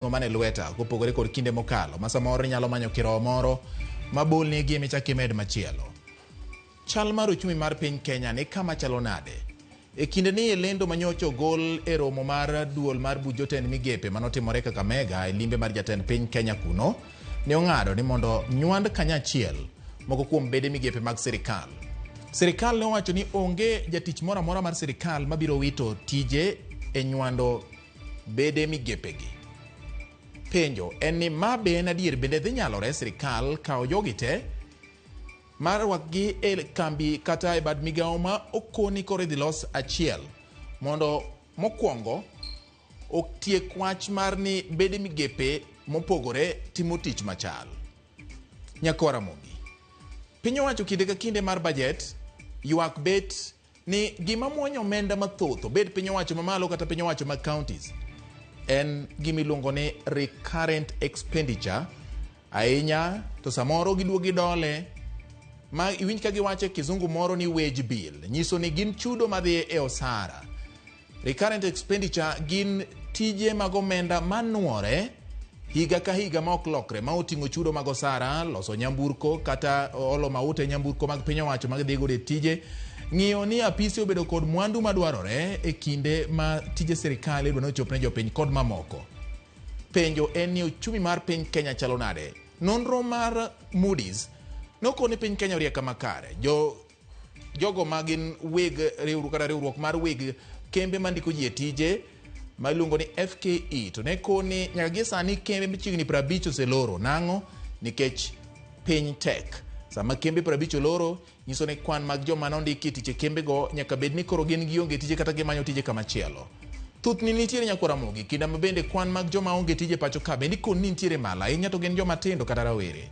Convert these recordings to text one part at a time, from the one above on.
Mane lweta kopogore kod kinde mokalo ma samoro inyalo manyo kirowo moro mabolni gi michak imed machielo. Chal mar uchumi mar piny Kenya ni kama chalo nade? E kinde ni e lendo manyocha ogol e romo mar duol mar buch jotend migepe manotimore Kakamega e limbe mar jatend piny Kenya kuno, ne ong'ado ni mondo nywand kanyachiel moko kuom bede migepe mag sirikal. Sirikal ne owacho ni onge jatich moro amora mar sirikal mabiro wito tije e nywando bede migepegi. Penjo en ni ma be en adier bende dhi nyalore sirikal kawo jogi te mar rwakgi e kambi kata e bad migawo ma okoni koro idhi los achiel mondo mokwongo otiek wach mar ni bede migepe mopogore timo tich machal. Nyakwar Ramogi, piny owacho kinde ka kinde mar bajet ywak bet ni gima muonyo omenda mathoth obed piny owacho mamalo kata piny owacho mag counties en gima iluongo ni recurrent expenditure ahinya to samoro giduogo gidole ma iwinj ka giwacho e kizungu moro ni wage bill nyiso ni gin chudo madhi e osara. Recurrent expenditure gin tije mag omenda manuore higa ka higa ma ok lokre ma oting'o chudo mag osara, loso nyamburko kata olo mauta e nyamburko mag piny owacho mag dhi godo e tije, ng'iyo ni apisi obedo kod mwandu madwarore e kinde ma tije sirikal idwa ni ochop ne jopiny kod mamoko. Penjo en ni uchumi mar piny Kenya chalo nade? Nonro mar Moody's nokoni piny Kenya orie kama kare. Jo jogo ma gin weg riwruok kata riwruok mar weg kembe mandiko ji e tije ma iluongo ni FKE to ne koni nyaka gie sani kembe machiegni 50 oseloro. Nang'o? Nikech piny tek. Sama kembe 50 oloro, nyiso ni kwan mag joma nondiki e tich e kembego nyaka bed ni koro gin gionge tije kata gimanyo tije kamachielo. Thuthni nitiere nyakwar Ramogi, kinda ma bende kwan mag joma onge tije pacho ka bende ikoni ni nitiere malo ahinya to gin joma tindo kata rawere.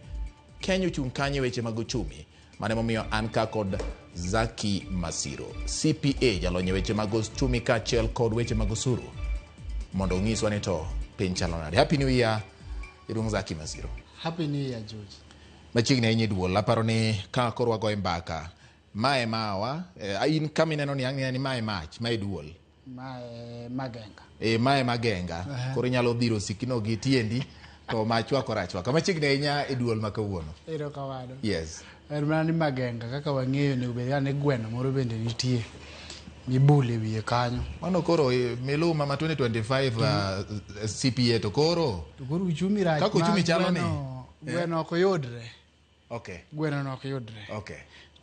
Kenya ochung' kanye e weche mag uchumi? Mano emomiyo an ka kod Zaki Masiro, CPA, jalony e weche mag uchumi kaachiel kod weche mag osuru mondo onyiswa ni to piny chalo nade. Happy New Year, Jaduong' Zaki Masiro. Happy New Year, George. Machiegni ahinya e duol, aparo ni ka koro wagoye mbaka, mae mawa, in kama ineno ni ang' ni mae mach, mae duol. Mae magenga. E, mae magenga. Koro inyalo dhiro sikino gi tiendi to ma chwakore achwaka. Machiegni ahinya e duol ma kawuono. Erokamano. Yes. En mana ni magenga kaka wang'eyo onego bed ni gweno moro bende nitie mibule wiye kanyo. Mano koro miluma ma 2025 CPA to koro. To koro uchumi rach. Kaka uchumi chalo ni. Gweno ok yudre. Okay. Gweno no ok yudre. Okay.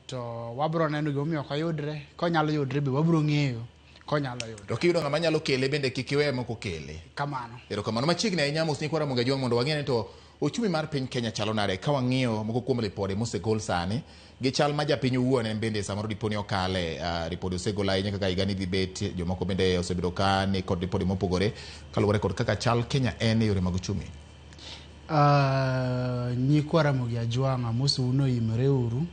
To wabro neno gimomiyo ok oyudre, konyalo yudre be wabro ng'eyo konyalo yudre. To kiyudo ng'ama nyalo kele bende kik iwe mok okele. Kamano. Erokamano. Machiegni ahinya mos nyikwa Ramogi Ajwang' mondo wang'e ni to uchumi mar piny Kenya chalo nade ka wang'iyo moko kuom ripode mosegol sani gi chal ma japiny owuon en bende samoro dipo ni okale ripode osegol ahinya kaka higani dhi bet jomoko bende osebedo ka ni kod ripode mopogore kaluwore kod kaka chal Kenya en e yore mag uchumi. Nyikwa Ramogi Ajwang' amosou ni oimore uru.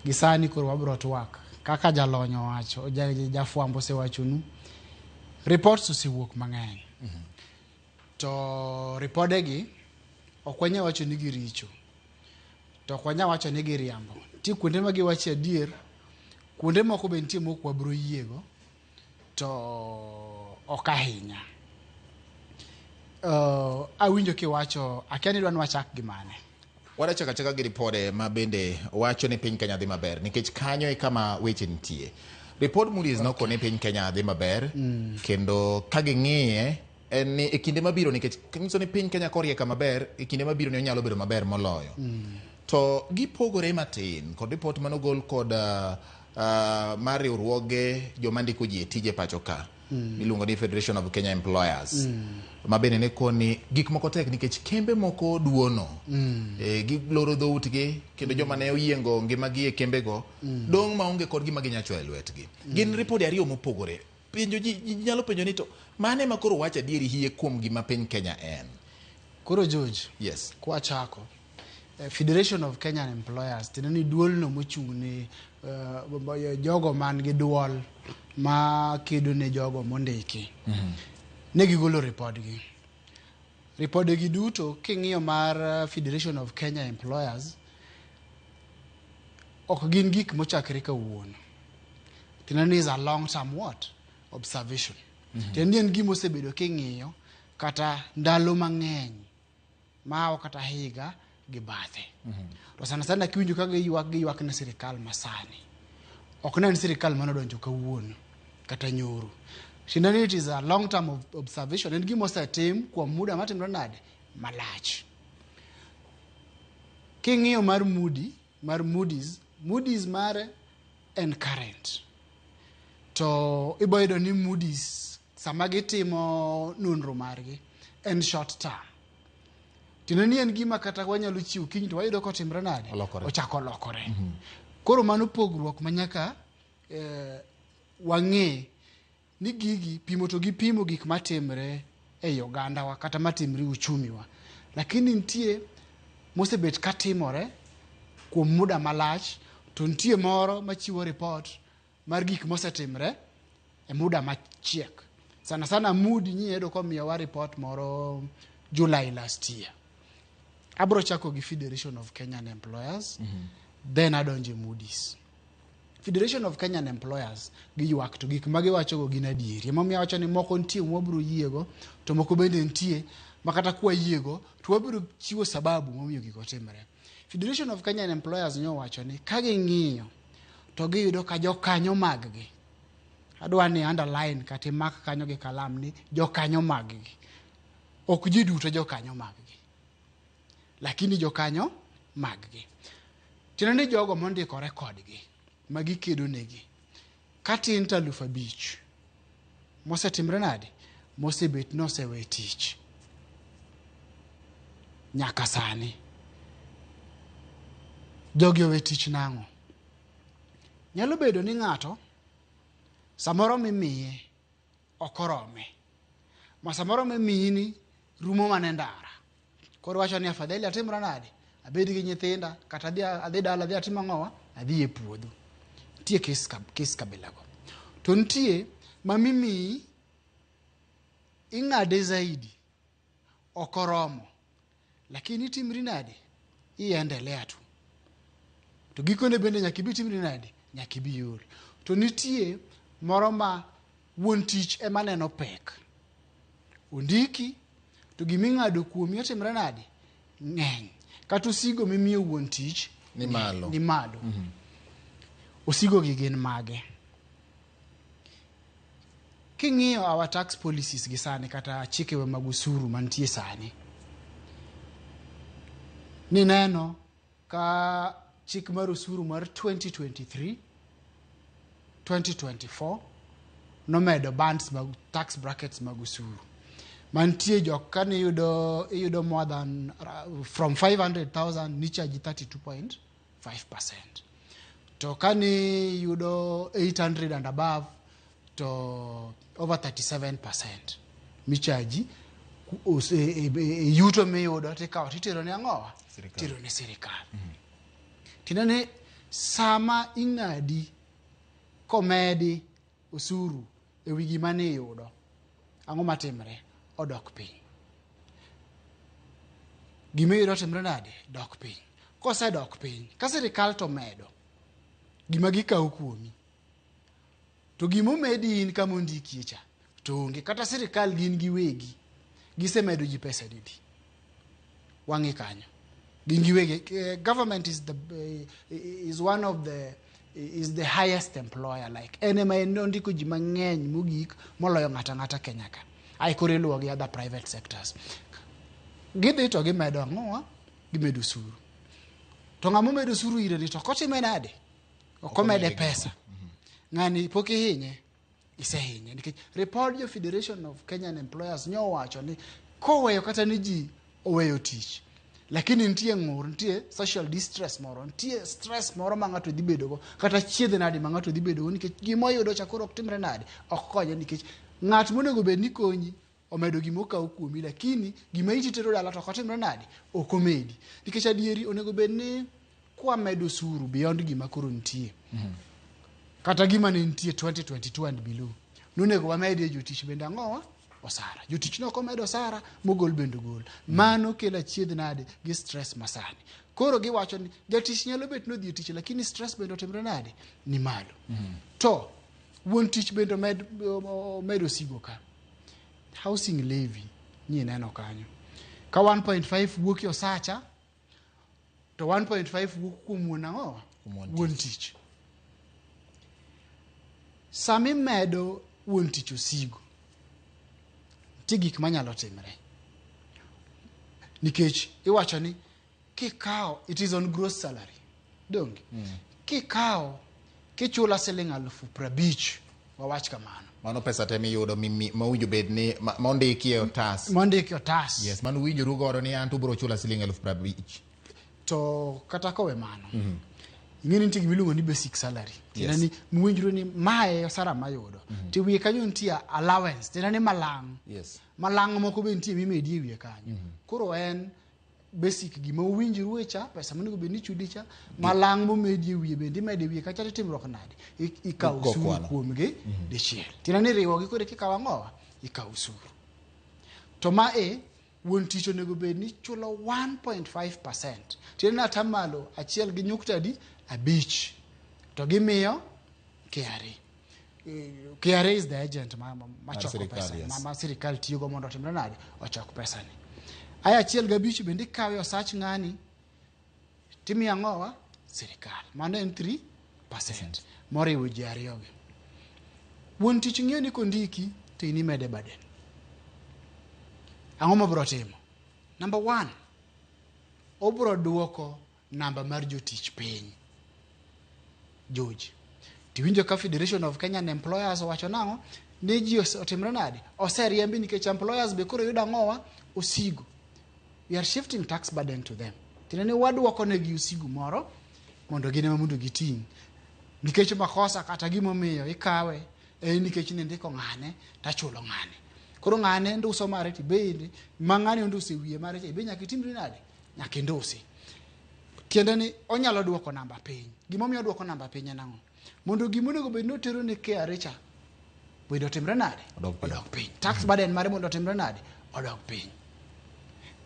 Gi sani koro wabro twak kaka jalony owacho, jafwambo osewachonu. Reports osewuok mang'eny. To ripodegi ok wanyal wacho ni giricho. To ok wanyal wacho ni giriambo. Nitie kuonde ma giwache adier, kuonde moko be nitie mok wabro yiego. To ok ahinya. Awinjo kiwacho, akia ni idwa ni wachak gi mane. Wadachako achaka gi ripode ma bende wacho ni piny Kenya dhi maber nikech kanyo e kama weche nitie. Ripod Moody's noko ni piny Kenya dhi maber kendo ka ging'iye en ni e kinde mabiro nikech nyiso ni piny Kenya korie kama ber e kinde mabiro ni onyalo bedo maber moloyo. To gipogore matin kod ripot manogol kod mar riwruoge joma ndiko ji e tije pacho ka miluongo ni Federation of Kenya Employers ma bende ne koni gik moko tek nikech kembe moko duono giloro dhoutgi kendo joma ne oyiengo ngimagi e kembego dong' maonge kod gima ginya chwoyo e lwetgi. Gin ripode ariyo mopogore. Penjo ji, ji nyalo penjo ni to mane ma koro wacho adieri hie kuom gima piny Kenya en? Koro George, Yes. kwachako Federation of Kenyan Employers tiende ni duolno mochung' ne jogo man gi duol ma kedo ne jogo mondiki. Ne gigolo ripodgi. Ripodegi duto king'iyo mar Federation of Kenya Employers ok gin gik mochakre kawuono. Tiende ni is a long term what? Observation. Tiende ni en gima osebedo king'iyo kata ndalo mang'eny mahawo kata higa gi bathe. To sana sana kiwinjo ka giywak, giywak ne sirikal masani. Ok ne en sirikal manodonjo kawuono kata nyoro. Tiende ni it is a long term of observation. En gima osetim kuom muda matimre nade? Malach. King'iyo mar Moody, mar Moody's, Moody's mare en current. To ibo yudo ni Moody's sama gitimo nonro margi en short term. Tiende ni en gima kata wanyalo chiwo kiny to wayudo kotimre nade? Olokore. Ochako lokore. Koro mano pogruok ma nyaka wang'e ni gigi pimo to gipimo gik matimre ei ogandawa kata matimre e uchumi wa. Lakini nitie mosebet katimore kuom muda malach to nitie moro machiwo report mar gik mosetimre e muda machiek. Sana sana Moody nyiyudo komiyowa report moro July last year. Abro chako gi Federation of Kenyan Employers, then adonjo e Moody's. Federation of Kenyan Employers giywak to gik ma giwachogo gin adieri. Emomiyo awacho ni moko nitie mwabiro yiego to moko bende nitie ma kata kwayiego to wabiro chiwo sababu momiyo gigo timre. Federation of Kenyan Employers nyowacho ni ka ging'iyo to giyudo ka jokanyo mag-gi, adwa ni underline kata imak kanyo gi kalam ni jokanyo mag-gi, ok ji duto jokanyo mag-gi, lakini jokanyo mag-gi. Tiende ni jogo mondikore kodgi ma gikedo negi katin to 5,000 mosetimre nade? Mosebet nosewe tich nyaka sani. Jogi owe tich nang'o? Nyalo bedo ni ng'ato samoro mimiye ok orome, ma samoro mimiyi ni rumo mana e ndara. Koro wacho ni afadhali atimra nade? Abed gi nyithinda kata adhi dala adhi atim ang'owa? Adhi e puodho. Nitie kes kabilago. To nitie ma mimiyi ing'ade zaidi ok oromo, lakini itimri nade? Iendelea tu. To gikone bende nyaka ibi timri nade? Nyaka ibi ol. To nitie moro ma wuon tich ema neno pek. Ondiki to giming'ado kuomi otimre nade? Ng'eny. Kata osigo mimiyo wuon tich Ni malo. Ni malo. Osigo gi gin mage? King'iyo our tax policies gi sani kata chikewa mag osuru mantie sani, nineno ka chik mar osuru mar 2023 2024 nomedo bands mag tax brackets mag osuru mantie jok kane iyudo more than from 500,000 nichaji 32.5%, to kane iyudo 800 and above to over 37% michaji e yuto miyudo tikawo titero ne ang'owa? Sirikal. Titero ne sirikal. Tiende ni sama ing'adi komedi osuru ewi gima niyudo, ang'o matimre? Odok piny. Gima iyudo timre nade? Dok piny. Kosedok piny, ka sirikal to medo gima gikawo kuomi, to gimomedi in kama ondikie cha to onge. Kata sirikal gin giwegi gisemedo ji pesa didi? Wang'i kanyo gin giwegi. Government is one of the is the highest employer, like en ema en ondiko ji mang'eny mogik moloyo ng'ato ang'ata Kenya ka. Ai koro iluwo gi other private sectors. Gidhi to gimedo ang'owa? Gimedo osuru. To ng'ama omedo osuru ire ni to ok otime nade? Ok omede pesa. Ng'ani pok ihinye, isehinye nikech report jo Federation of Kenyan Employers nyowacho ni koweyo kata ni ji oweyo tich, lakini nitie ng'ur, nitie social distress moro, nitie stress moro ma ng'ato dhi bedogo, kata chiedh nade ma ng'ato dhi bedogo nikech gimoyudo cha koro ok timre nade, ok konye, nikech ng'at monego bed ni konyi omedo gima okawo kuomi, lakini gima iti tero dala to ok otimre nade, ok omedi. Nikech adieri onego bed ni kwamedo osuru beyond gima koro nitie kata gima ne nitie 2022 and below, nonego wamedie jotich bende ang'owa? Osara. Jotich ne ok omed osara, mogol bende ogol. Mano kelo achiedh nade gi stress masani. Koro giwacho ni jatich nyalo bet nodhi e tich, lakini stress bende otimre nade? Ni malo. To wuon tich bende omed osigo ka. Housing levy Nyineno kanyo. Ka 1.5 wuok e osacha, to 1.5 wuok kuom wuon ang'owa? Kuom wuon Wuon tich. Sama imedo wuon tich osigo, nitie gik manyalo timre. Nikech iwacho ni kikawo, it is on gross salary. Donge? Kikawo, kichula siling 50,000, wawach kamano. Mano pesa te miyudo mowinjo bed ni mondiki e otas. Mondiki e otas. Yes, mano winjoru godo ni an to ubiro chula siling 50,000. To kata kowe mano, ing'e ni nitie gima iluongo ni basic salary. Tiende Yes. ni muwinjru ni mae osara mayudo. To wiye kanyo nitie allowance, tiende ni malang'. Yes. Malang' moko be nitie mimedi e wiye kanyo. Koro en basic gima uwinjru e cha, pesa monego bed ni chudi cha, malang' momedi e wiye bende imedo e wiye kacha to timruok nade? Ikawo Go osuru kwano. kuomgi dichiel. Tiende ni riwogi koro kikawo ang'owa? Ikawo osuru. To ma e wuon tich onego bed ni chulo 1.5%. Tiende ni atamalo achiel gi nyukta adi? 5. To gimiyo KRA. KRA is the agent ma choko sirikal, pesa, yes. ma sirikal tiyogo mondo otimre nade? Ochok pesa ni. Aya 1.5 bende ikawe osach ng'ani timiyo ang'owa? Sirikal. Mano en 3% moriwo ji ariyogi. Wuon tich ng'iyo ni kondiki to in imede burden. Ang'o mobiro timo? Number 1, obiro duoko namba mar jotich piny. George. Tiwinjo ka Federation of Kenyan Employers owacho nang'o? Ni ji otimre nade? Oseriembi nikech employers be koro yudo ang'owa? Osigo. We are shifting tax burden to them. Tiende ni waduoko negi osigo moro mondo gin ema mondo giting'. Nikech makosa kata gimomiyo ikawe en nikech nindiko ng'ane tachulo ng'ane. Koro ng'ane nduso mare to bende ma ng'ane onduso e wiye mare cha be nyaka itimri nade? Nyaka indusi. Tiende ni onyalo duoko namba piny. Gimomiyo oduoko namba piny en ang'o? Mondo gima onego bed ni otero ne KRA cha bende otimre nade? Odok piny. Odok piny. Tax burden mare mondo otimre nade? Odok piny.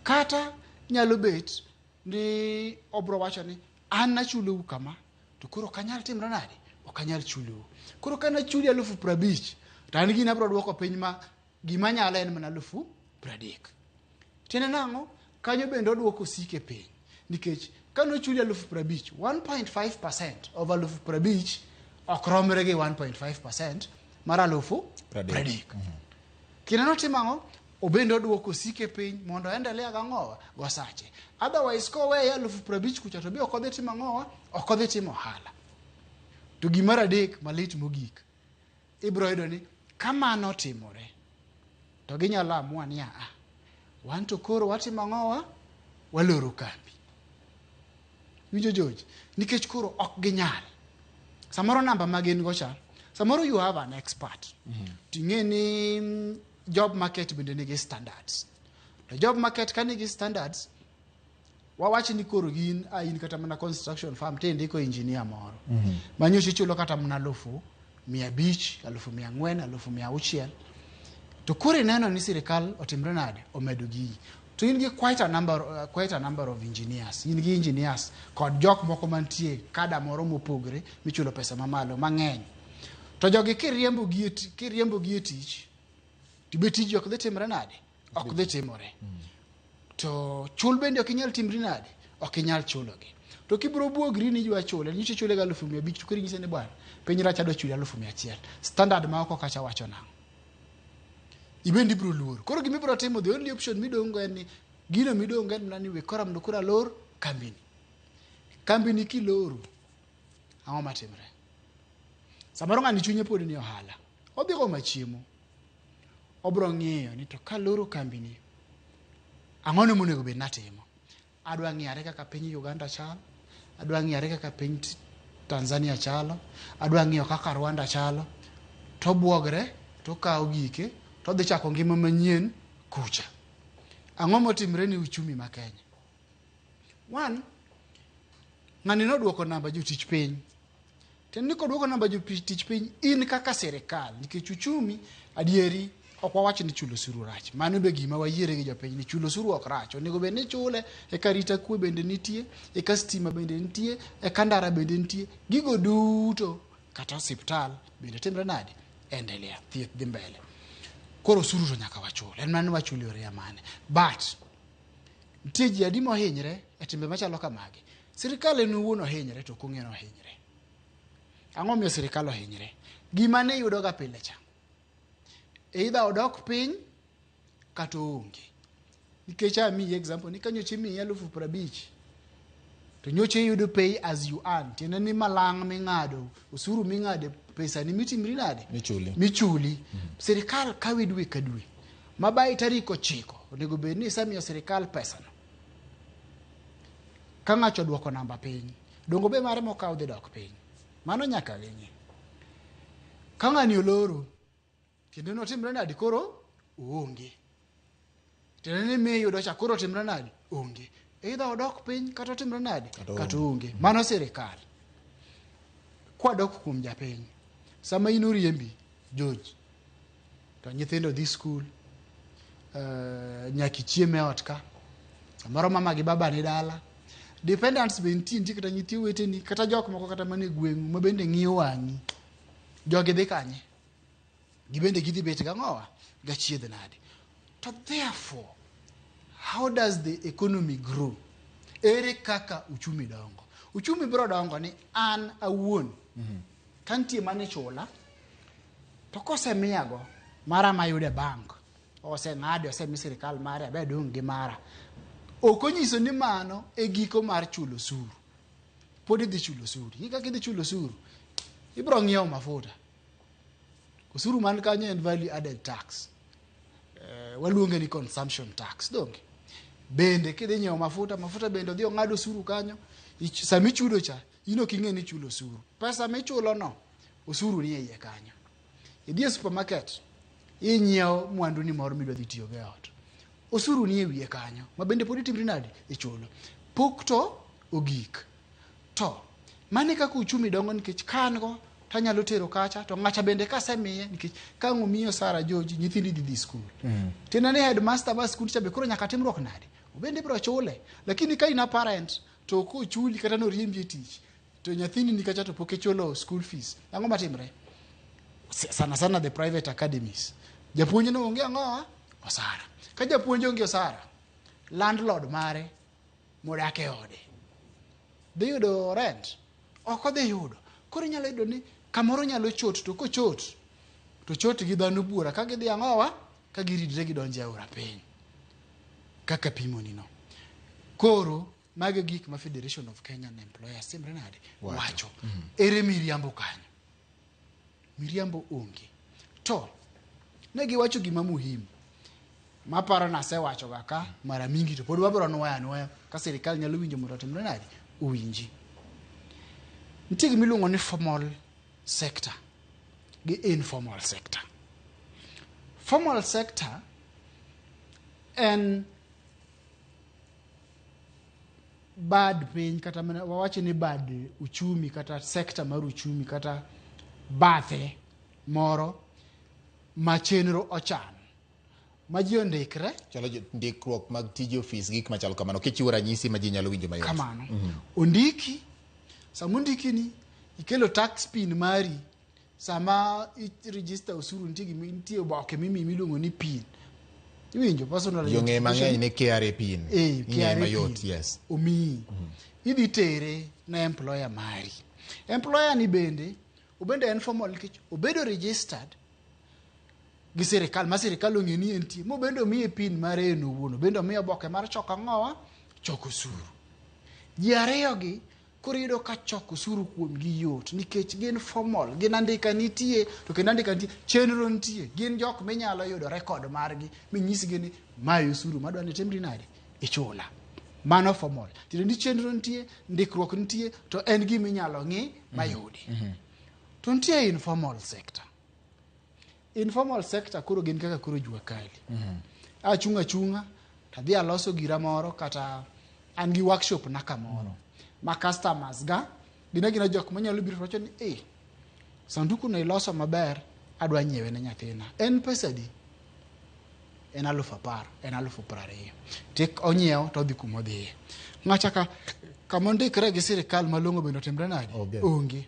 Kata nyalo bet ni obro wacho ni an nachulou kama to koro ok anyal timre nade? Ok anyal chulou. Koro ka nachuli 50,000 to an gini abro duoko piny ma gima nyalo en mana 30,000. Tiende nang'o? Kanyo bende oduoko osike piny. Nikech ka nochuli 50,000, 1.5% of 50,000 ok romre gi 1.5% mar 30. 30,000. Kinde notimo ang'o? Obende oduoko osike piny mondo endelea gang'owa gosache. Otherwise koweye 50,000 kucha to be ok odhi timo ang'owa? Ok odhi timo ohala. To gimar adek malit mogik, ibiro yudo ni kamano otimore to ginyalo amua ni aa, wan to koro watimo ang'owa? Waloro kambi. Winjo George? Nikech koro ok ginyal. Samoro namba ma gin go cha, samoro you have an expert. Ting'e ni job market bende nigi standards. To job market ka nigi standards, wawach ni koro gin a in kata mana construction firm to indiko engineer moro. Ma nyocha ichulo kata mana 500,000, 400,000, 600,000. To koro ineno ni sirikal otimre nade? Omedo gigi. To in gi quite a number of engineers. In gi engineers kod jok moko mantie kada moro mopogre michulo pesa mamalo mang'eny. To jogi kiriembo gi e tich, to be tiji ok dhi timre nade? Ok dhi timore. To chul bende ok inyal timri nade? Ok inyal chulogi. To kibiro buogri ni idwa chule, nyicha ichule ga 500,000 to koro inyise ni bwana, piny rach adwa chuli 100,000. Standard ma oko kacha wacho nang'o? Ibendi ibiro luoro. Koro gima ibiro timo, the only option midong' go en ni gino midong' go en mana ni we koro mondo koro alor kambini. Kambini kiloro, ang'o matimre? Samoro ng'ani chunye pod ni ohala. Odhi gomo chiemo. Obiro ng'iyo ni to kaloro kambini, ang'o monego bed natimo? Adwa ng'iyare kaka piny Uganda chalo, adwa ng'iyare kaka piny Tanzania chalo, adwa ng'iyo kaka Rwanda chalo. To buogre, to kawo gike, to dhi chako ngima manyien kucha. Ang'o motimre ni uchumi ma Kenya? One, ng'ani noduoko namba jotich piny. Tiende ni koduoko namba jotich piny, in kaka sirikal, nikech uchumi adieri ok wawach ni chulo osuru rach. Mano be gima wayiere gi jopiny ni chulo osuru ok rach. Onego bed ni ichule, eka arita kwe bende nitie, eka stima bende nitie, eka ndara bende nitie. Gigo duto, kata osiptal bende timre nade? Endelea, thieth dhi mbele. Koro osuru to nyaka wachul. En mana ni wachulo yore mane. But nitie ji adi mohinyre e timbe machalo kamagi. Sirikal en owuon ohinyre to ok ong'e ni ohinyre. Ang'o miyo sirikal ohinyre? Gima ne yudoga pile cha. Either odok piny kata oonge. Nikech amiyi example ni ka nyocha imiyi 50,000 to nyocha iyudo pay as you earn. Tiende ni malang' ming'ado, osuru ming'ado e pesani mitimri nade? Michuli. Michuli. Sirikal kawi dwe ka dwe. Ma by tarik 9 onego bed ni isemiyo sirikal pesano. Ka ng'ato oduoko namba piny, dongo be mare mokaw dhi dok piny. Mano nyaka ging'i. Ka ng'ani oloro, tiende ni otimre nade koro oonge. Tiende ni miyudo cha koro otimre nade? Onge. Either odok piny kata otimre nade? Kata oonge. Mano sirikal. Kwadok kuom japiny, sama in oriembi, George, to nyithindo dhi skul, nyaka ichiem e ot ka, samoro mama gi baba ni dala, dependents be nitie, nitie kata nyithi oweteni, kata jok moko kata mana e gweng'u ma bende ng'iyo wang'i. Jogi dhi kanye? Gibende gidhi bet gang'owa? Gachiedh nade? To therefore, how does the economy grow? Ere kaka uchumi dongo? Uchumi biro dongo ni an awuon ka nitie mane chula to kosemiyago mara mayudo e bank oseng'adi osemi sirikal mare abe adong' gi mara ok onyiso ni mano e giko mar chulo osuru. Pod idhi chulo osuru. Ing'e kaka idhi chulo osuru? Ibiro ng'iewo mafuta. Osuru man kanyo en value added tax. Waluonge ni consumption tax donge? Bende kidhi nyiewo mafuta, mafuta bende odhi ong'ad osuru kanyo. Sama ichudo cha, in ok ing'e ni ichulo osuru. Pesa michulo no, osuru ni e iye kanyo. Idhi e supermarket, inyiewo mwandu ni moro midwa dhi tiyogo e ot. Osuru ni e wiye kanyo, ma bende pod itimri nade? Ichulo. Pok to ogik. To mano e kaka uchumi dongo nikech ka an go to anyalo tero kacha to ng'acha bende kasemiye nikech ka ang' omiyi osara George nyithindi dhi dhi skul. Tiende ni headmaster mar skul cha be koro nyaka timruok nade? Obende ibiro chule. Lakini ka in a parent to ok ochuli kata noriembi e tich to nyathini ni kacha to pok ichulo school fees. Ang'o matimre? Sana sana the private academies. Japuonj no onge ang'owa? Osara. Ka japuonj onge osara, landlord mare modak e ode dhi yudo rent? Ok odhi yudo. Koro inyalo yudo ni kamoro nyalo chot to kochot to chot gi dhano buora ka gidhi ang'owa ka giridre gidonjo e aora piny kaka pimoni no. Koro mago e gik ma Federation of Kenyan Employers timre nade? Wacho. Ere miriambo kanyo? Miriambo onge. To ne giwacho gima muhimu maparo nasewacho ga ka mara mingi to pod wabiro nwoyo anwoya ka sirikal nyalo winjo mondo otimre nade? Owinji. Nitie gima iluongo ni formal sector gi informal sector. Formal sector en bad piny kata mana wawacho ni bad uchumi kata sector mar uchumi kata bathe moro ma chenro ochan ma ji ondikre. Chalo ndikruok mag tije ofis, gik machalo kamano. Kichiwo ranyisi ma ji nyalo winjo mayot. Kamano. Ondiki, sama ondiki ni ikelo tax pin mari sama i register osuru nitie gima nitie oboke mimiyi miluongo ni PIN. Iwinjo personal Ji ong'e mang'eny ni KRA PIN. Ing'e KRA mayot, PIN. Yes. Omiyi. Idhi tere ne employer mari. Employer ni bende, obende en formal nikech obedo registered gi sirikal ma sirikal ong'e ni entie mobende omiye PIN mare en owuon obende omiye oboke mar choko ang'owa choko osuru. Ji ariyo gi koro iyudo ka choko osuru kuomgi yot nikech gin formal, gin andika nitie to kendo andika nitie, chenro nitie, gin jok minyalo yudo record margi minyisgi ni mae osuru madwa ni timri nade ichula. Mano formal. Tiende ni chenro nitie, ndikruok nitie to en gima inyalo ng'i mayudi. To nitie informal sector. Informal sector koro gin kaka koro jua kali. Achung' achung'a tadhi aloso gira moro kata an gi workshop na kamoro ma customers ga gin agina jok manyalo biro to wacho ni eh sanduku no iloso maber adwa nyiewe ne nyathina en pesa adi en 10,000 en 20,000 tik onyiewo to odhi kuma odhiye ng'acha ka kama ondikre gi sirikal malong'o bende otimre nade Onge. onge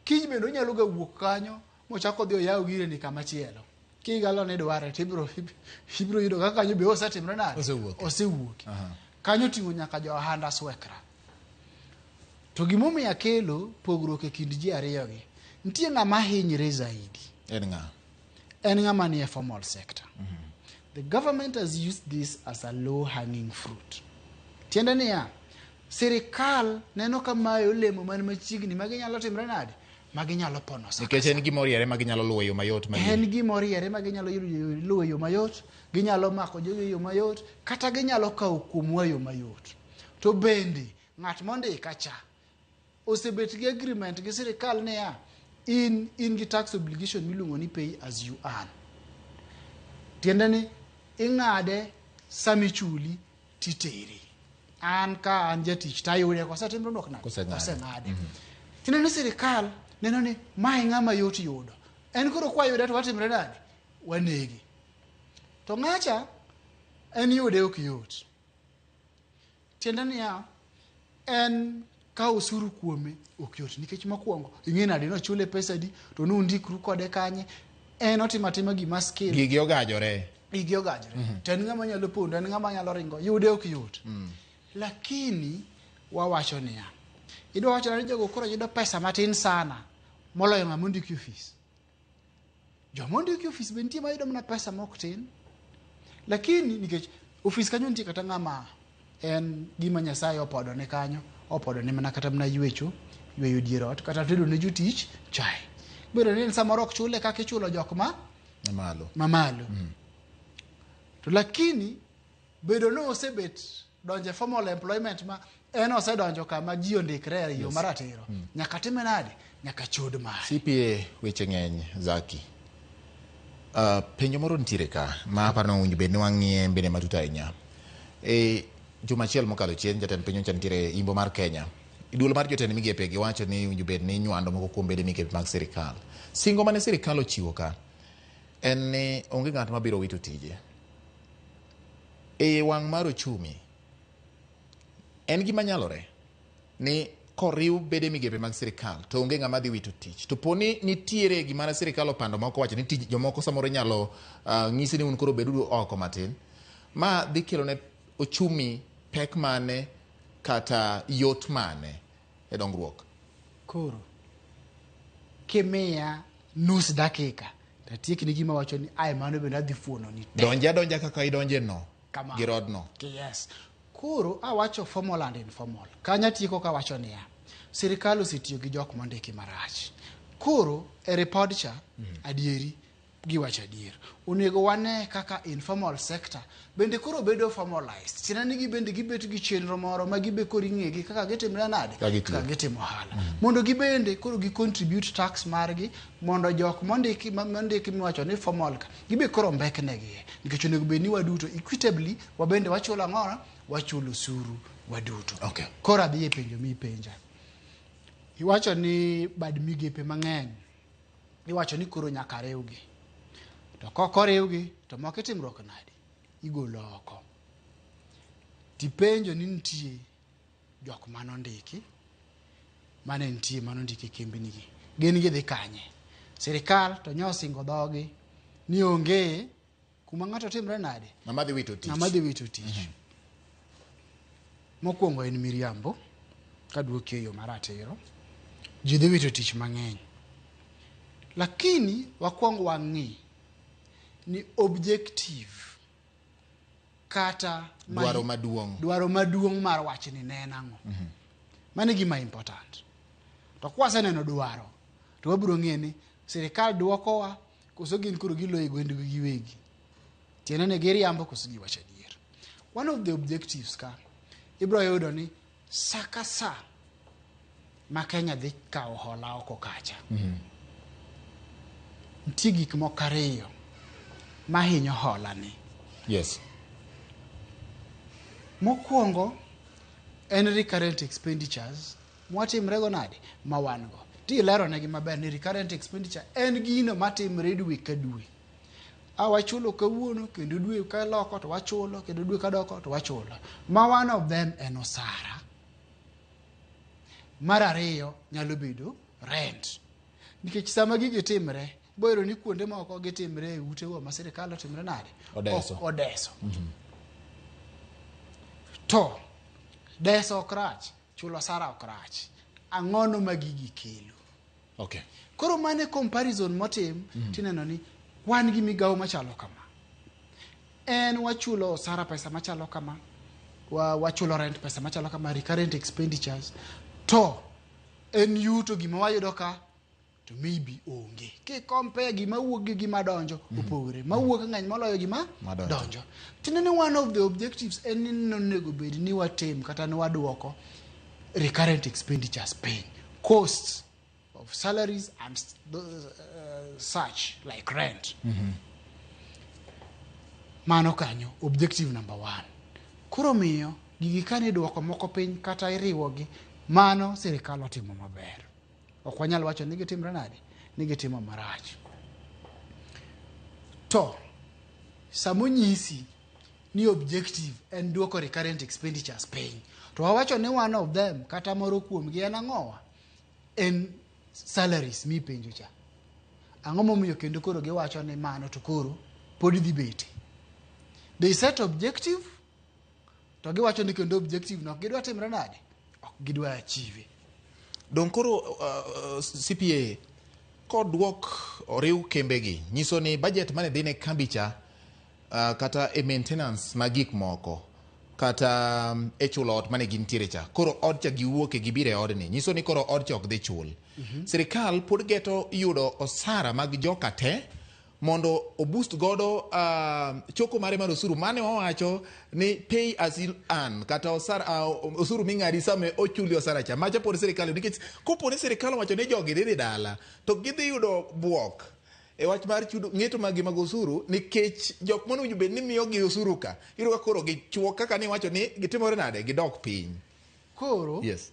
kiny bende onyalo ga wuok kanyo mochako odhi oyaw gire ni kama chielo. Kigalo ni dware to ibiro yudo kaka kanyo be osetimre nade? Osewuoke. Osewuoke. Kanyo oting'o nyaka jo ohand aswekra. To gimomiyo akelo pogruok e kind ji ariyogi, nitie ng'ama hinyre zaidi. En ng'a? En ng'ama nie formal sector. The government has used this as a low hanging fruit. Tiende niya, sirikal neno ka mae olemo man machiegni ma ginyalo timre nade? Ma ginyalo pono sa. Nikech en gima oriere ma ginyalo luwo e yo mayot ma En gima oriere ma ginyalo yudo luwo e yo mayot, ginyalo mako jogo e yo mayot, kata ginyalo kawo kuomwa e yo mayot. To bende, ng'at mondika cha, osebet gi agreement gi sirikal niya, in gi tax obligation miluongo ni pay as you earn. Tiende ni ing'ade sama ichuli titeri. An ka an jatich tayude kosetimre dwok nade? Koseng'ade. Koseng'ade. Tiende ni sirikal neno ni mae ng'ama yot yudo. En koro kwayude to watimre nade? Wanege. To ng'acha en yude ok yot. Tiende niya, en kawo osuru kuome ok yot nikech mokwongo ing'e nade nochule pesa adi to nundikru kode kanye en otimo atima gima skill Gigi ogajore. igi ogajore to en ng'ama nyalo pondo en ng'ama nyalo ringo yude ok yot lakini wawacho niya idwa wacho ni jogo koro yudo pesa matin sana moloyo ng'ama ondiki ofis joma ondiki ofis be nitie mayudo mana pesa mok tin lakini nikech ofis kanyo nitie kata ng'ama en gima Nyasaye opodo ne kanyo opodo ne mana kata mana ywecho yweyo dier ot kata tedo ne jotich chae bedo ni en samoro ok chule kaka ichulo jok ma Malo. mamalo to lakini bedo ni osebet donjo e formal employment ma en osedonjo kama ji ondikre e yo maratiro nyaka time nade nyaka chod mare CPA weche ng'eny Zaki. Penjo moro nitiere ka ma aparo ni owinjo bed ni wang'iye bende matut ahinya. E juma achiel mokalo chien jatend piny owacho nitiere imbo mar Kenya. Duol mar jotend migepe giwacho ni owinjo bed ni inywando moko kuom bede migepe mag sirikal. Singo mane sirikal ochiwo ka en ni onge ng'at mabiro wito tije. E wang' mar ochumi, en gima nyalore ni koriw bede migepe mag sirikal to onge ng'ama dhi wito tich. To po ni nitiere gima ne sirikal opando moko wacho ni tij jomoko samoro inyalo ng'isi ni un koro beduru oko matin. Ma dhi kelo ne ochumi pek mane kata yot mane e dongruok? Koro kimiya nus dakika tatiekni gima wacho ni ai mano bende adhi fuono ni te. Donje adonja kaka idonje no Kamano. gi rodno. Yes. Koro awacho formal and informal. Kanya tieko kawacho niya, sirikal osetiyo gi jok mondiki marach. Koro e report cha, adieri giwacho adier. Onego wane kaka informal sector bende koro bedo formalized. Tiende ni gibende gibet gi chenro moro ma gibe koro ing'egi kaka gitimre nade? Kaka gitiyo. Kaka gitimo ohala. Mondo gibende koro gi contribute tax margi mondo jok mondiki mondiki miwacho ni formal ka gibe koro mbeknegi nikech onego bed ni waduto equitably wabende wachulo ang'o? Wachulo osuru waduto. Okay. Koro adhi e penjo mipenja. Iwacho ni bad migepe mang'eny iwacho ni koro nyaka riwgi. To kok oriwgi to moko itimruok nade? Igolo oko. Tipenjo ni nitie jok manondiki mane nitie manondiki e kembni gi. Gin gidhi kanye? Sirikal to nyosingo dhogi ni onge kuma ng'ato timre nade? Ng'ama dhi wito tich. Ng'ama dhi wito tich. Mokwongo en miriambo kaduoki e yo maratiro. Ji dhi wito tich mang'eny. Lakini wakwong wang'i ni objective kata Dwaro maduong'. Dwaro maduong' mar wachni ne en ang'o? Mano e gima important. To kwaseneno dwaro, to wabiro ng'e ni sirikal dwokowa koso gin koro giloyo e gwendgi giwegi. Tiende ni giriambo koso giwacho adier. One of the objectives ka, ibiro yudo ni sa ka sa ma Kenya dhi kawo hola oko kacha. Nitie gik moko ariyo mahinyo hola ni. Yes. Mokwongo en recurrent expenditures mwatimre go nade ma wan go. Tilero negi maber ni recurrent expenditure en gino matimre dwe ka dwe. A wachulo kawuono kendo dwe ka loko to wachulo kendo dwe ka doko to wachulo. Ma one of them en osara. Mar ariyo nyalo bedo rent. Nikech sama gigi timre, Boyudo ni kuonde moko gitimre e utego ma sirikal otimre nade? Odeso. Ok odeso. To deso ok rach, chulo osara ok rach. Ang'ono ma gigi kelo? Koro mane comparison motim tineno ni wan gi migawo machalo kama. En wachulo osara pesa machalo kama, wachulo rent pesa machalo kama, recurrent expenditures. To en yuto gima wayudo ka to maybe onge. Ki compare gima wuok gi gima donjo opogore. Mawuok ng'eny moloyo gima Madonjo. donjo. Tinende one of the objectives en ni nonego bed ni watim kata ni waduoko recurrent expenditures piny. Costs of salaries and such like rent. Mano kanyo objective number 1. Koro miyo gigi kane duoko moko piny kata iriwogi, mano sirikal otimo maber. Ok wanyal wacho ni gitimre nade, ni gitimo marach. To samonyisi ni objective en duoko recurrent expenditures piny, to wawacho ni one of them kata moro kuomgi en ang'owa? En salaries mipenjo cha. Ang'o momiyo kendo koro giwacho ni mano to koro pod dhi bete? They set objective to giwacho ni kendo objective no ok gidwa timre nade? Ok gidwa achieve. Dong koro CPA koduok oriw kembegi nyiso ni budget mane dhi ne kambi cha kata e maintenance mag gik moko kata e chulo ot mane gintiere cha, koro od cha giwuoke gibiro e odni, nyiso ni koro od cha ok dhi chul. Sirikal pod geto yudo osara mag joka te mondo oboost godo choko mare mar osuru mane wawacho ni pay as you earn kata osara, osuru ming'adi sama ochuli osara cha macha pod sirikal, nikech kopo ni sirikal owacho ni jogi dhi dala to gidhi yudo buok e wach mar chudo ng'eto mag mag osuru, nikech jok mane owinjo bed ni miyogi osuru ka iyudo ka koro gichuok kaka niwacho ni gitimore nade, gidok piny. Koro yes,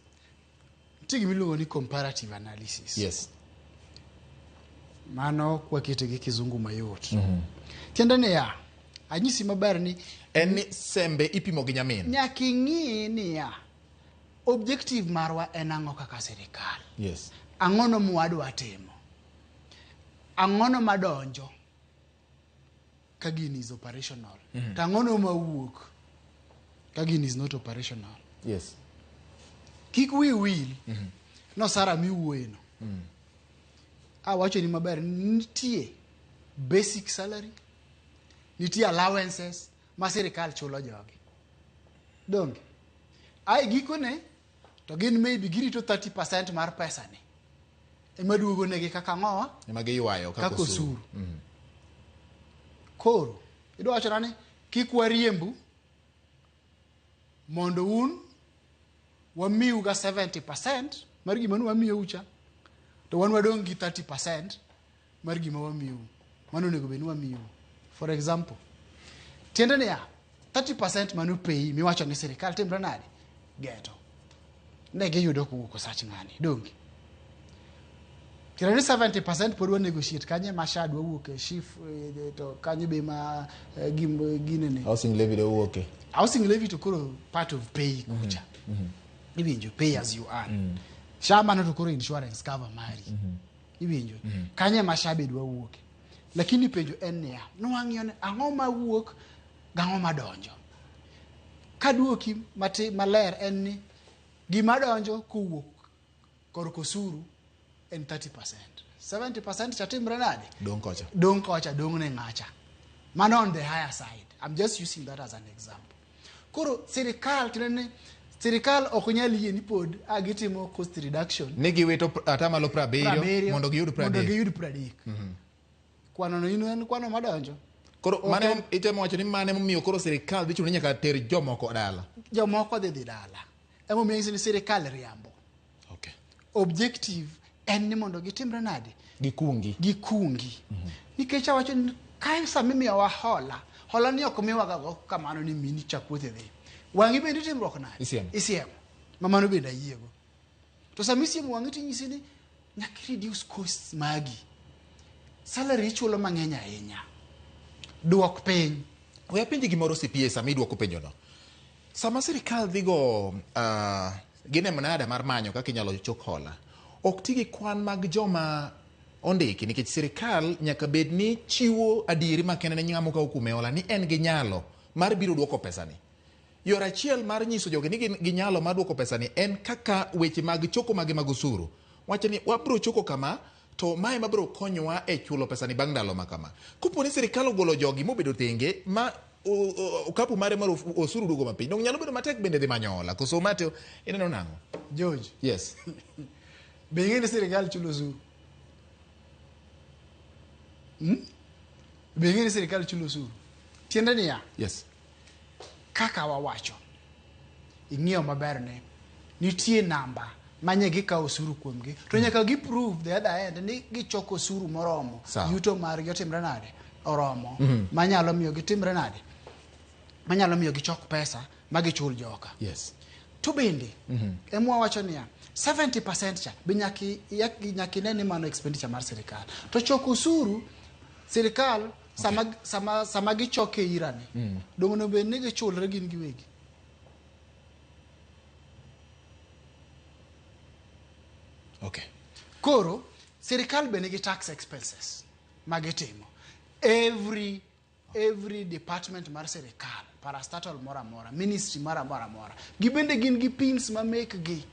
nitie gima iluongo ni comparative analysis. Yes. Mano kwakete gi kizungu mayot. Tiende niya, anyisi maber ni en ni sembe ipimo gi nyamin. Nyaka ing'i niya, objective marwa en ang'o kaka sirikal? Yes. Ang'ono mwadwa timo? Ang'ono madonjo ka gini is operational? To ang'ono mawuok ka gini is not operational? Yes. Kik wi wil no sara miwuoye no. Awacho ni maber, nitie basic salary, nitie allowances ma sirikal chulo jogi. Donge? Ai gikone to gin maybe girito 30% mar pesa ni. Ema duogo negi kaka ang'owa? Ema giywayo kaka osuru. Koro, idwa wachona ni kik wariembu mondo un wamiu ga 70% mar gima ne wamiyou cha, to wan wadong' gi 30% mar gima wamiyou. Mano onego bed ni wamiyou. For example, tiende niya, 30% mano pei miwacho ni sirikal timre nade? Geto. Ne giyudo kowuok osach ng'ani, donge? Tiende ni 70% pod wa negotiate kanye ma SHA dwa wuok e SHIF, to kanye be ma ginene. Housing levy dwa wuoke. Housing levy to koro part of pay kucha. Iwinjo, pay as you earn. SHA mano to koro insurance cover mari. Iwinjo, kanye ma SHA be dwa wuoke. Lakini penjo en niya, nwang'iyo ni ang'o ma wuok gang'o madonjo. Kaduoki maler en ni gima donjo kowuok korka osuru en 30%. 70% cha timre nade? Dong' kocha. Dong' kocha, dong' ne ng'acha. Mano on the higher side. I'm just using that as an example. Koro sirikal tinene, sirikal ok nyal yie ni pod a gitimo cost reduction. Ni giwito atamalo 70 mondo giyud Mondo 30. giyud 30. Kwano no en kwano madonjo. Koro mane itemo wacho ni mane momiyo koro sirikal dhi chuno ni nyaka ter jomoko dala. Jomoko dhi dala. Emomiyo nyiso ni sirikal riambo. Okay. Objective en ni mondo gitimre nade? Gikungi. Gikungi. Nikech awacho ni ka sama imiyowa hola, hola ni ok miwaga go kamano ni mini chak wuoth idhi. Wang'i bende timruok nade? Isiemo. Isiemo. Ma mano bende ayiego. To sama isiemo wang'i to inyisi ni nyaka reduce costs magi. Salary ichulo mang'eny ahinya. Duok piny. We apenji gimoro CPA sama iduoko penjono. Sama sirikal dhi go gine mnada mar manyo kaka inyalo chok hola, ok ti gi kwan mag joma ondiki nikech sirikal nyaka bed ni chiwo adieri makende ne ng'ama okawo kuome hola ni en gi nyalo mar biro duoko pesani. Yor achiel mar nyiso jogi ni gin gi nyalo mar duoko pesani en kaka weche mag choko mage mag osuru. Wacho ni wabiro choko kama to mae mabiro konyowa e chulo pesani bang' ndalo ma kama. Kopo ni sirikal ogolo jogi mobedo tenge ma okapu mare mar osuru duogo mapiny, dong nyalo bedo matek bende dhi manyo hola. Koso Mateo, ineno nang'o? George. Yes. Be ing'e ni sirikal chulo osuru? Be ing'e ni sirikal chulo osuru? Tiende niya. Yes. Kaka wawacho, ing'iyo maber ni nitie namba manye gikawo osuru kuomgi to nyaka gi prove the other end ni gichoko osuru moromo. Sawa. Yuto margi otimre nade? Oromo. Manyalo miyo gitimre nade? Manyalo miyo gichok pesa ma gichul joka. Yes. To bende ema wawacho niya 70% cha be nyaka ine ni mano expenditure mar sirikal. To choko osuru sirikal sama gichoke irani dong' onego bed ni gichulre gin giwegi. Okay. Koro sirikal be nigi tax expenses magitimo. Every department mar sirikal, parastatal moro amora, ministry moro amora, gibende gin gi pins ma mekgi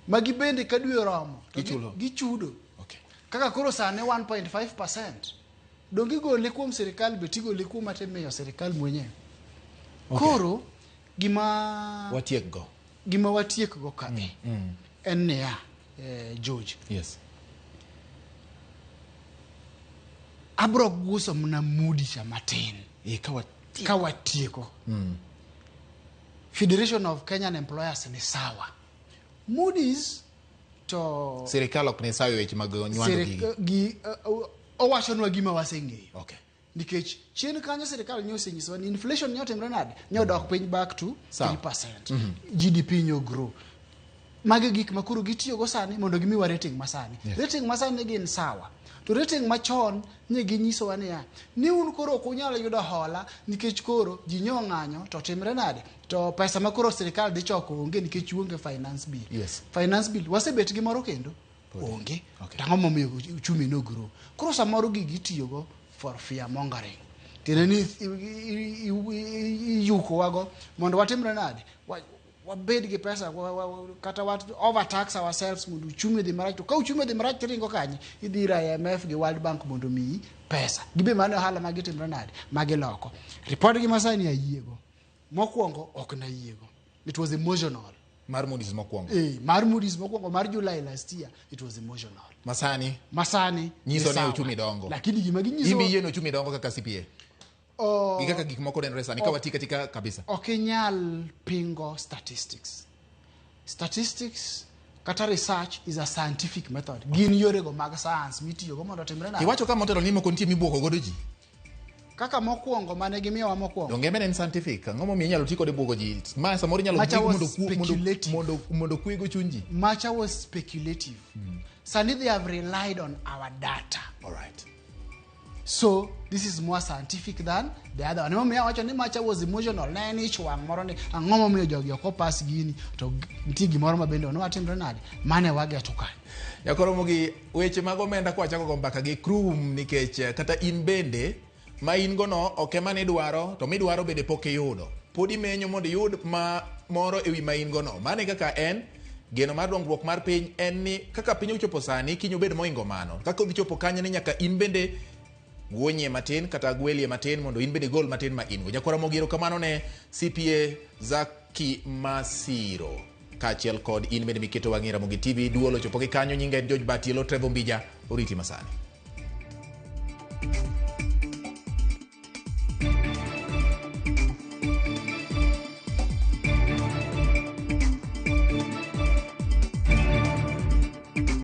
ma gibende ka dwe oromo to Gichulo. gichudo. Okay. Kaka koro sani 1.5% dong igole kuom sirikal be tigole kuom atimiyo sirikal mwenyewe. Okay. Koro gima Watiekgo. Gima watiekgo ka en niya, George. Yes. Abro guso mana Moody cha matin. Ka Ka watieko. Federation of Kenyan Employers ni sawa. Moody's to sirikal ok ni sawa e weche mag nywando gigi. Gi, owachonwa gima waseng'eyo. Okay. Nikech chien kanyo sirikal nyo osenyisowa ni inflation nyo otimre nade? Nyo odok piny back to Sawa. 3%. GDP nyo grow. Magi gik ma koro gitiyogo sani mondo gimiwa rating masani. Yes. Rating masani gin sawa. To rating machon ne ginyisowa niya, ni un koro ok unyal yudo hola nikech koro ji nyo ng'anyo to timre nade? To pesa ma koro sirikal dhi choko onge nikech uonge finance bill. Yes. Finance bill wasebet gi moro kendo? Podi. Onge. Okay. To ang'o momiyo uchumi no grow? Koro samoro gigi itiyogo for fear mongering. Tiende ni iyukowago mondo watimre nade? Wabed gi pesa, kata wa overtax ourselves mondo uchumi odhi marach. To ka uchumi odhi marach tiringo kanye? Idhi ir IMF gi World Bank mondo omiyi pesa. Gibe mano ohala ma gitimre nade? Ma giloko. Report gi masani ayiego. Mokwongo ok nayiego. It was emotional. Mar Moody's mokwongo. Mar Moody's mokwongo mar July last year, it was emotional. Masani? Masani Nyiso ni sawa. uchumi dongo. Lakini gima ginyiso Imbi yie ni uchumi dongo kaka CPA. Gi kaka gik moko nenore sani, ka wati katika kabisa. Ok inyal pingo statistics. Statistics kata research is a scientific method. Gin yorego mag science mitiyogo mondo otimre nade? Iwacho ka motelo ni moko nitie mibuogo godo ji. Kaka mokwongo mane gimiyowa mokwongo. Donge en scientific? Ang'o momiyo inyalo ti kode buogo ji? Ma samoro inyalo Macha ti was speculative. mondo kwego chuny ji. Macha was speculative. Sani they have relied on our data. All right. So this is more scientific than the other one. Emomiyo awacho ni macha was emotional. Ne en ich wang' moro ni ang'o momiyo jogi ok opas gini to nitie gimoro ma bende onewatimre nade? Mane wageto kanyo. Nyakoro mogi weche mag omenda kwachako go mbaka gi krum nikech kata in bende ma in go no ok ema nidwaro to midwaro bende pok iyudo. Pod imenyo mondo iyud ma moro ewi ma in go no. Mane kaka en geno mar dongruok mar piny en ni kaka piny ochopo sani kiny obed moingo mano. Kaka odhi chopo kanyo ni nyaka in bende guonyie matin kata gwelie matin mondo in bende gol matin ma in go. Nyakwara Mogi, erokamano ne CPA Zaki Masiro kaachiel kod in bende miketo wang'i Ramogi TV. Duol ochopo gi kanyo, nyinga en George Batielo, Trevor Mbija, oriti masani.